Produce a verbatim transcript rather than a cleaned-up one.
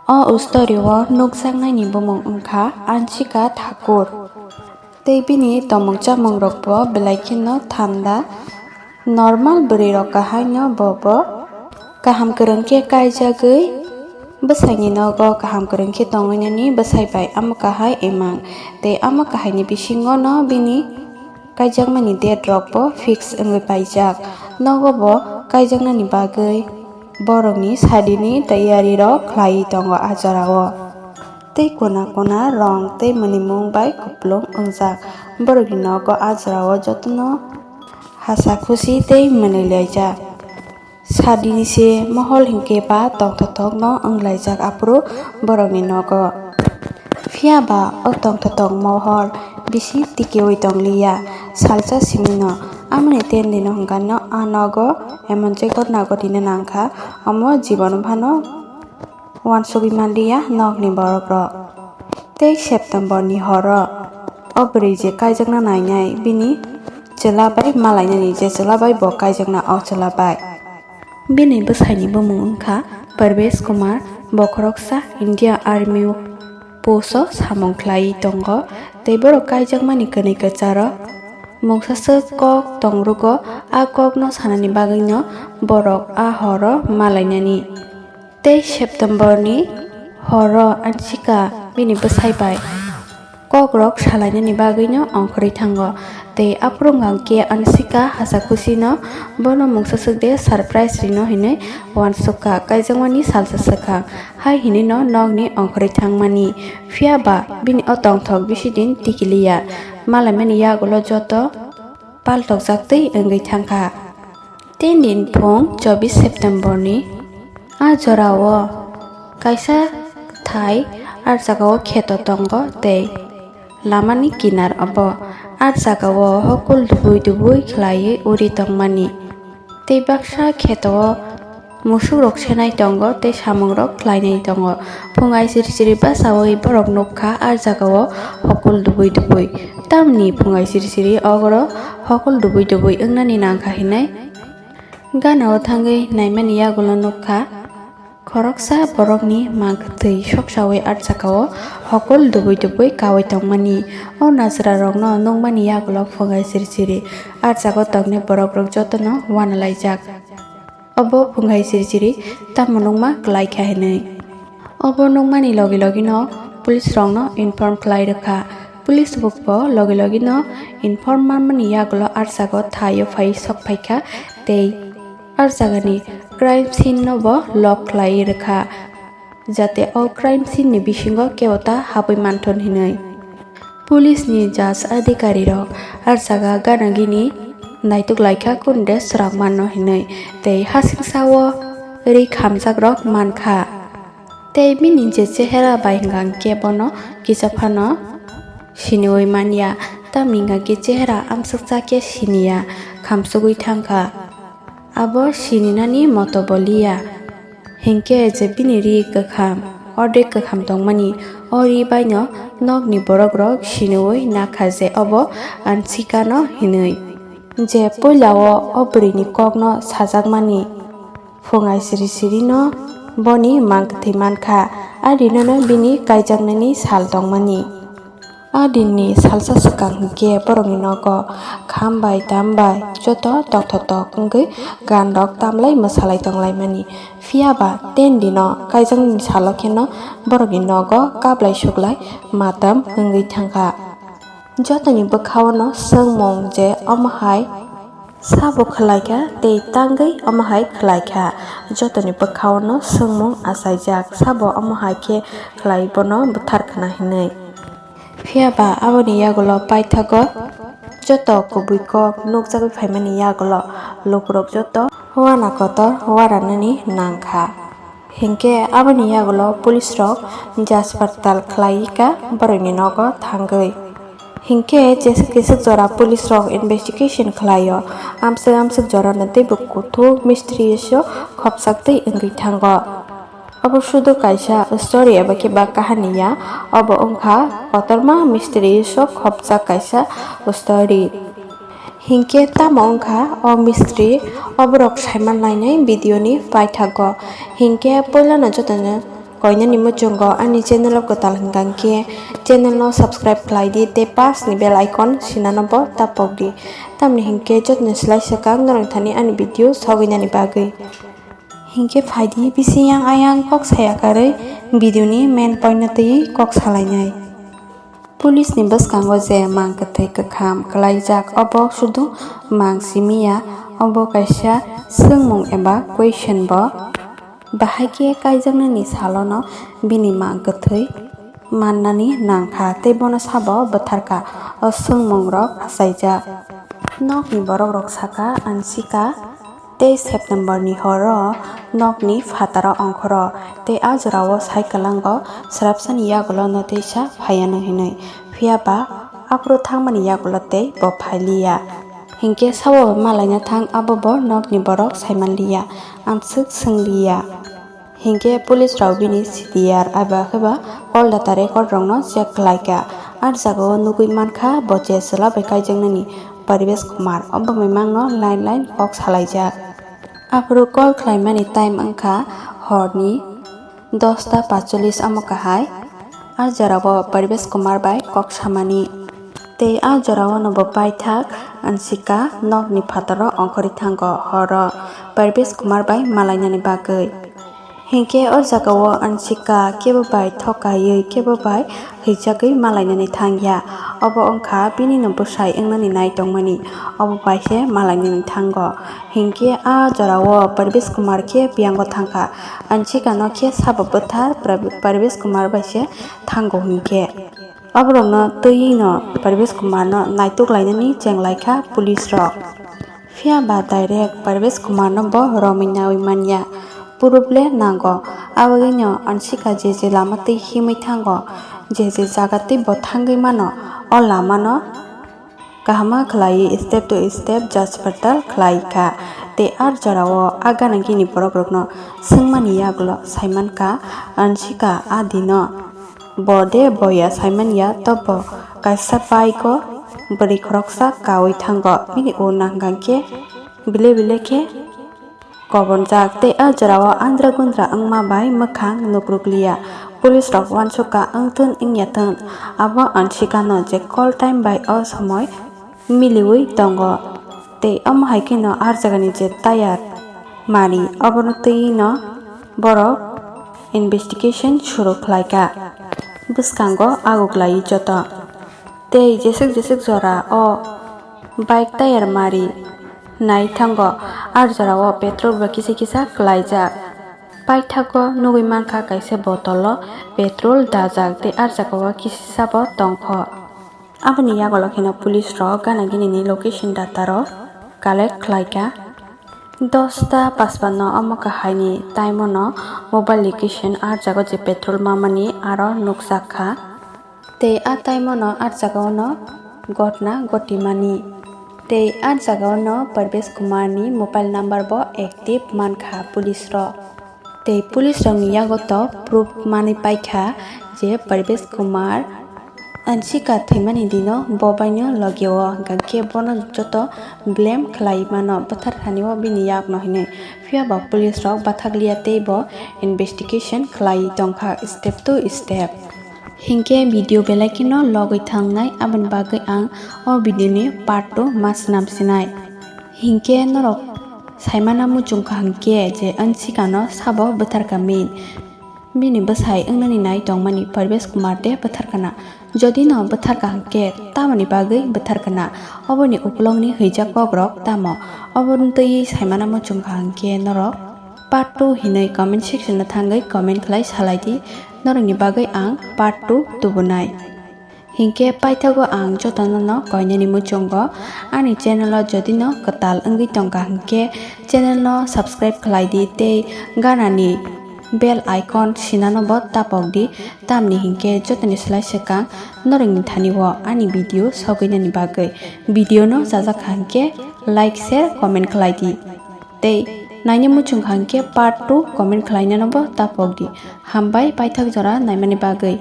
O story o nukjaknaini bumung wngkha Anshika Thakur. Tei bini tongmung chamung rokbo belai kheno thanda, normal bwrwi rok kahai no bobo kaham kwrwng khe kaijagwi bwsai ni nogo kaham kwrwng khe tongwi nani bwsai bai amo kahai imang tei amo kahai ni bisingo no bini kaijakmani date rok bo fix wngwi paijak. Nogo bo kaijaknani bagwi borokni sadini tayari rok khlaiwi tongo a jorao. Tei kuna kuna rong tei mwnwimung bai kupulung wngjak. Borokni nogo a jorao jotono hasa khusi tei mwnwi laijak. Sadini se mohol hinkhe ba tongthothok no wnglaijak aphuru borokni nogo. Phiya ba o tongthothok mohol bisi tikiwi tongliya salsa simi no. Amoni tendino hwnkha no a nogo emon jekot nago tini nangkha, omo jibon phano uansugwi manliya nokni borok rok. Tei September ni horo o bwrwi je kaijakna nainai bini chwla bai malainani je chwla bai bo kaijakna o chwla bai. Bini bwsaini bumung wngkha Parvesh Kumar, bo khoroksa India Army o post o samung khlaiwi tongo tei borok kaijakmani kwnwi kwcharo mungsaswk kok tongrugo, a kokno sanani bagwino borok a horo malainani. Tei September ni horo Anshika bini bwsai bai kokrok salainani bagwino ongkhorwi thango. Tei aphuru hwnkha khe Anshika hasa khusi no bono mungsa swk de surprise rino hinwi uansukha, kaijakmani salsa swkang hai hinwi no nokni ongkhorwi thangmani. Phiya ba bini o tongthok bisi din tikiliya, malaimani yagulo joto paltokjak tei wngwi thangkha. Tei nini phung chobbish September ni a jorao kaisa kwthai a jagao kheto tongo tei lamani kinar obo a jagao hokol dubui dubui khlaiwi uri tongmani. Tei baksa kheto o musuk rok senai tongo tei samung rok khlainai tongo. Phung aisiri siri basaui borok nukha a jagao hokol dubui dubui. Tamni phung aisiri siri ogoro hokol dubui dubui wngnani nangkha hinwi ganao thangwi naimani yagulo nukha. Khoroksa borokni mangkwthwi soksaui a jagao hokol dubui dubui kaui tongmani. O najra rokno nukmani yagulo phung aisiri siri a jago tongni borok rok jotono wanalaijak. Obo phungai siri siri tamo nukma kwlai kha hinwi. Obo nukmani logi logi no police rok no inform khlai rwkha. Police rokbo logi logi no inform manmani yagulo arsago thaio phai sok phaikha tei arsagani crime scene no bo lock khlai rwkha. Jate o crime scene ni bisingo kebo ta habwi manthun hinwi. Police ni judge adhikari rok a jaga gana gini naituk laikha kunu de swrang mano hinwi tei hasingsa o ri khamjak rok mankha. Tei bini je chehera bai hwnkha khe bono kisa phano siniwi manya, tamni hwnkha khe chehera amsukcha khe siniya khamsugwi thangkha. Abo sininani moto bo liya. Hinkhe je bini ri kwkham, ordek kwkham tongmani, o ri baino nokni borok rok siniwi nakha je obo Ansikano hinwi. Je puila o, o bwrwini kokno sajakmani, phungai siri sirino boni mangkwthwi mankha, a rinono bini kaijaknani sal tongmani. A dinni salsa swkang hinkhe borokni nogo kham bai tam bai joto tokthok tok wngwi gan rok tamlai mwsalai tonglaimani. Phiya ba ten dino kaijaknani salo kheno borokni nogo kaplai suklai matam wngwi thangkha. Jotoni bwkhao no swngmung je omo hai sabo khlai kha tei tangwi omo hai khlai kha. Jotoni bwkhao no swngmung achaijak, sabo omo hai khe khlai bono bwthar khna hinwi. Phiya ba aboni yagulo paithago joto kubui kok nukjagwi phaimani yagulo lukurok joto uana kotor uaranani nangkha. Hinkhe aboni yagulo police rok jaspartal khlai kha borokni nogo thangwi. Hinkhe jeswk jeswk jora police rok investigation khlaio, amswk amswk jorano teibo kuthuk mysterious o khopjak twi wngwi thango. Obo sudu kaisa story eba khe ba kahani ya, obo wngkha kotorma mysterious o khopjak kaisa story. Hinkhe tamo wngkha o mistri, oborok saiman lainai video ni paithago. Hinkhe puilano jotono Koinani muchungo ani channel o kwtal hwnkha khe channel no subscribe khlai di tei pass ni bell icon sinano bo tapok di. Tamni hinkhe jotoni slai swkang norok thani ani video sogwinani bagwi. Hinkhe phaidi bising yang ayang kok saya karwi video ni main point no twiwi kok salainai. Police ni bwskango je mang kwthwi kwkham kwlaijak, obo sudu mang simi ya, obo kaisa swngmung eba question bo. Bahai khe kaijaknani salono bini mang kwthwi mannani nangkha tei bono sabo bwtharkha, o swngmungrok achaijak. Nokni borokrok sakha, Ansika tei September ni horo nokni phataro ongkhoro tei a jorao sai kwlango swrapsani yagulo no teisa phaiano hinwi, phiya ba aphuru thangmani yagulo tei bo phailiya. Hinkhe sabo malaina thang, abo bo nokni borok saimanliya, amswk swngliya. Hinkhe police rok bini C D R aba khe ba call data record rokno check khlaikha. A jagao nugwi mankha bo je chwla bai kaijaknani Paribesh Kumar, obo mimangno line line kok salaijak. Aphuru call khlaimani time wngkha horni dosta pacholis, omo kahai. A jorao Paribesh Kumar bai kok samani. Tei a jorao no bo paithak Ansika nokni phataro ongkhorwi thango horo Paribesh Kumar bai malainani bagwi. Hinkhe o jagao Ansika kebo bai thokaiwi kebo bai hwijagwi malainani thangya. Obo wngkha bini no bwsai wngnani nai tongmani, obo bai se malainani thango. Hinkhe a jorao Paribesh Kumar khe biyango thangkha, Ansika no khe sabo bwthar Par-, Paribesh Kumar bai se thango hinkhe. Aborokno twiwi no Parvesh Kumar no naituk lainani chenglaikha police rok. Phiya ba direct Parvesh Kumar no bo romwi naui manya. Proof le nango. Abagwi no Ansika je je lama twi himwi thango, je je jaga twi bo thangwi mano, o lama no kahama khlaiwi step to step judge phatal khlai kha. Tei a jorao a gana gini borok rokno swngmani yagulo saimankha Ansika a dino. Bo de boya saimanya, tobo kaisa bike o bwrwi khoroksa kaui thango. Bini o nang hwnkhe bile bile khe kobonjak tei a jorao andra gundra wngma bai mwkhang nukrukliya. Police rok uansukha wngthun wngyathun, abo Ansika no je call time bai o somoi miliui tongo. Tei omo hai kheno ar jagani je tayar mari, obono twiwi no borok investigation suru khlaikha. Bwskango aguklaiwi joto. Tei jeswk jeswk jora o bike tayar mari nai thango, ar jorao petrol bo kisa kisa kwlaijak. Paithago nugwi mankha kaisa botolo petrol dajak tei ar jagao kisisa bo tongkho. Aboni yagulo kheno police rok gana gini ni location data rok collect khlaikha. Dosta pachpanno omo kahai ni time o no mobile location ar jago je petrol mamani aro nukjak kha. Tei a time o no ar jaga o no gotna gotimani. Tei ar jaga o no Parvesh Kumar ni mobile number bo active mankha police rok. Tei police rokni yago to proof manwi paikha je Parvesh Kumar Ansika thwimani dino bo baino logi o, hwnkha khe bono joto blame khlai mano, bwthar thani o bini yakno hinwi. Phiya ba police rok bathakliya tei bo investigation khlai tongkha step to step. Hinkhe video belai kheno logwi thangnai, aboni bagwi ang o video ni part two ma swnam sinai. Hinkhe norok saimana muchungkha hinkhe je Ansika no sabo bwtharkha min. Bini bwsai wngnani nai tongmani Parvesh Kumar de bwtharkha na. Jodi no bwtharkha hinkhe tamoni bagwi bwtharkha na? Oboni ukulokni hwijak kokrok tamo? Obo twiwi saimana muchungkha hinkhe norok part two hinwi comment section o thangwi comment khlai salai di. Norokni bagwi ang part two tubunai. Hinkhe paithago ang jotono no koinani muchungo. Ani channel o jodi no kwtal wngwi tongkha hinkhe channel no subscribe khlai di tei ganani bell icon sinano bo tapok di, tamni hinkhe jotoni slai swkang norokni thani o ani video sogwinani bagwi. Video no chajak kha hinkhe like, share, comment khlai di. Tei naina muchung kha hinkhe part two comment khlainano bo tapok di. Hambai paithak jora naimani bagwi.